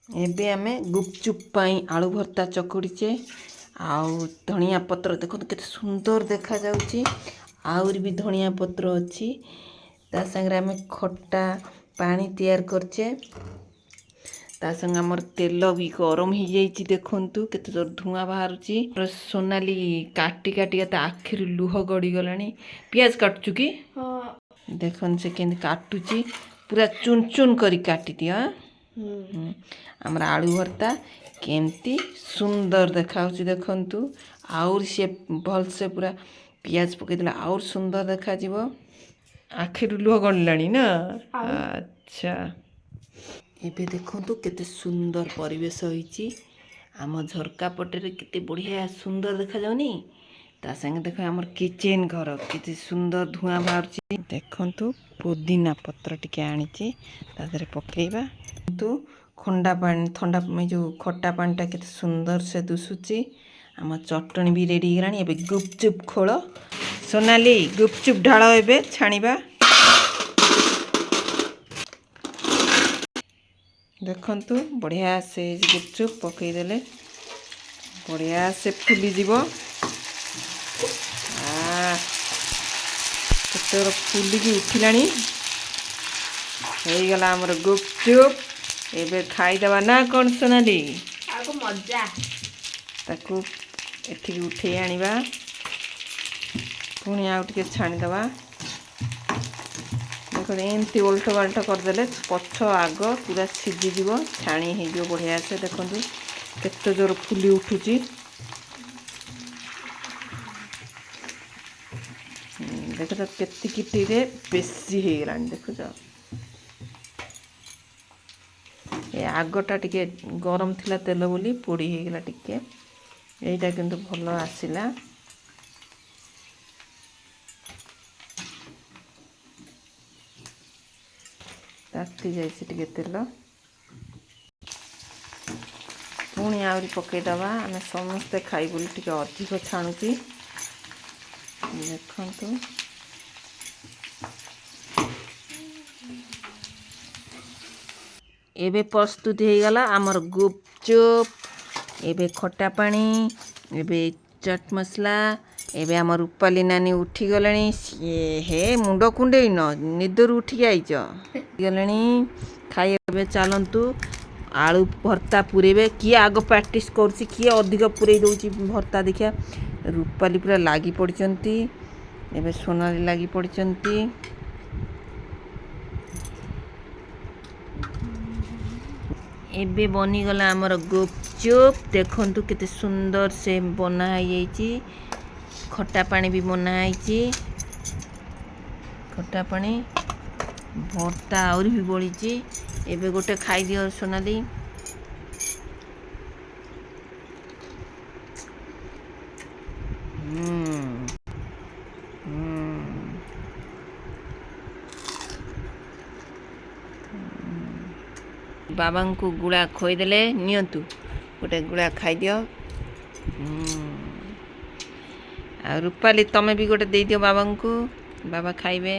ଏବେ ଆମେ ଗୁପଚୁପ୍ ପାଇଁ ଆଳୁ ଭର୍ତ୍ତା ଚକୁଡ଼ିଛେ ଆଉ ଧଣିଆ ପତ୍ର ଦେଖନ୍ତୁ କେତେ ସୁନ୍ଦର ଦେଖାଯାଉଛି। ଆହୁରି ବି ଧଣିଆ ପତ୍ର ଅଛି। ତା ସାଙ୍ଗରେ ଆମେ ଖଟା ପାଣି ତିଆରି କରିଛେ। ତା ସାଙ୍ଗେ ଆମର ତେଲ ବି ଗରମ ହେଇଯାଇଛି। ଦେଖନ୍ତୁ କେତେ ଜୋର ଧୂଆଁ ବାହାରୁଛି। ସୋନାଲି କାଟି କାଟିକା ତା ଆଖିରୁ ଲୁହ ଗଡ଼ିଗଲାଣି। ପିଆଜ କାଟୁଛୁ କି? ଦେଖନ୍ତୁ ସେ କେମିତି କାଟୁଛି, ପୁରା ଚୁନ ଚୁନ କରି କାଟିଦିଅ। ଆମର ଆଳୁ ଭର୍ତ୍ତା କେମିତି ସୁନ୍ଦର ଦେଖାହେଉଛି ଦେଖନ୍ତୁ। ଆହୁରି ସିଏ ଭଲସେ ପୁରା ପିଆଜ ପକେଇଦେଲେ ଆହୁରି ସୁନ୍ଦର ଦେଖାଯିବ। ଆଖିରୁ ଲୁହ ଗଡ଼ିଲାଣି ନା? ଆଚ୍ଛା, ଏବେ ଦେଖନ୍ତୁ କେତେ ସୁନ୍ଦର ପରିବେଶ ହେଇଛି। ଆମ ଝରକା ପଟରେ କେତେ ବଢ଼ିଆ ସୁନ୍ଦର ଦେଖାଯାଉନି? ତା ସାଙ୍ଗେ ଦେଖ ଆମର କିଚେନ୍ ଘର କେତେ ସୁନ୍ଦର ଧୂଆଁ ବାହାରୁଛି। ଦେଖନ୍ତୁ ପୁଦିନା ପତ୍ର ଟିକେ ଆଣିଛି, ତା ଦେହରେ ପକେଇବା। କିନ୍ତୁ ଖଣ୍ଡା ପାଣି ଥଣ୍ଡା ଏ ଯେଉଁ ଖଟା ପାଣିଟା କେତେ ସୁନ୍ଦର ସେ ଦୁଶୁଛି। ଆମ ଚଟଣି ବି ରେଡ଼ି ହେଇଗଲାଣି। ଏବେ ଗୁପଚୁପ୍ ଖୋଳ। ସୋନାଲି ଗୁପଚୁପ୍ ଢାଳ, ଏବେ ଛାଣିବା। ଦେଖନ୍ତୁ ବଢ଼ିଆ ସେ ଗୁପଚୁପ୍ ପକେଇଦେଲେ ବଢ଼ିଆ ସେ ଫୁଲିଯିବ। କେତେ ଫୁଲିକି ଉଠିଲାଣି। ହେଇଗଲା ଆମର ଗୁପଚୁପ୍। ଏବେ ଖାଇଦେବା ନା କ'ଣ ସୋନାଲି? ମଜା। ତାକୁ ଏଠିକି ଉଠେଇ ଆଣିବା, ପୁଣି ଆଉ ଟିକେ ଛାଣିଦେବା। ଦେଖନ୍ତୁ ଏମିତି ଓଲଟ ପାଲଟ କରିଦେଲେ ପଛ ଆଗ ପୁରା ସିଝିଯିବ, ଛାଣି ହେଇଯିବ ବଢ଼ିଆ ସେ। ଦେଖନ୍ତୁ କେତେ ଜୋର ଫୁଲି ଉଠୁଛି। ଦେଖୁଛ କେତିକିଟିରେ ବେଶୀ ହେଇଗଲାଣି। ଦେଖୁଛ ଏ ଆଗଟା ଟିକେ ଗରମ ଥିଲା ତେଲ ବୋଲି ପୋଡ଼ି ହେଇଗଲା ଟିକେ। ଏଇଟା କିନ୍ତୁ ଭଲ ଆସିଲା। ତାତି ଯାଇଛି ଟିକେ ତେଲ, ପୁଣି ଆହୁରି ପକେଇଦେବା। ଆମେ ସମସ୍ତେ ଖାଇ ବୋଲି ଟିକେ ଅଧିକ ଛାଣୁଛି। ଦେଖନ୍ତୁ ଏବେ ପ୍ରସ୍ତୁତି ହେଇଗଲା ଆମର ଗୁପଚୁପ୍। ଏବେ ଖଟା ପାଣି, ଏବେ ଚାଟ୍ ମସଲା। ଏବେ ଆମ ରୂପାଲି ନାନୀ ଉଠିଗଲେଣି। ସିଏ ହେ ମୁଣ୍ଡ କୁଣ୍ଡେଇନ, ନିଦରୁ ଉଠିକି ଆଇଛ ଗଲେଣି ଖାଇ। ଏବେ ଚାଲନ୍ତୁ ଆଳୁ ଭର୍ତ୍ତା ପୁରେଇବେ। କିଏ ଆଗ ପ୍ରାକ୍ଟିସ୍ କରୁଛି, କିଏ ଅଧିକ ପୁରେଇ ଦେଉଛି ଭର୍ତ୍ତା ଦେଖିବା। ରୂପାଲି ପୁରା ଲାଗି ପଡ଼ିଛନ୍ତି, ଏବେ ସୋନାଲି ଲାଗି ପଡ଼ିଛନ୍ତି। ଏବେ ବନିଗଲା ଆମର ଗୁପଚୁପ୍। ଦେଖନ୍ତୁ କେତେ ସୁନ୍ଦର ସେ ବନା ହେଇଯାଇଛି। ଖଟା ପାଣି ବି ବନା ହେଇଛି। ଖଟା ପାଣି ଭର୍ତ୍ତା ଆହୁରି ବି ବଳିଛି। ଏବେ ଗୋଟେ ଖାଇଦିଅ ସୋନାଲି। ବାବାଙ୍କୁ ଗୁଳା ଖୋଇଦେଲେ। ନିଅନ୍ତୁ ଗୋଟେ ଗୁଳା ଖାଇଦିଅ। ଆଉ ରୂପାଲି ତମେ ବି ଗୋଟେ ଦେଇଦିଅ ବାବାଙ୍କୁ, ବାବା ଖାଇବେ।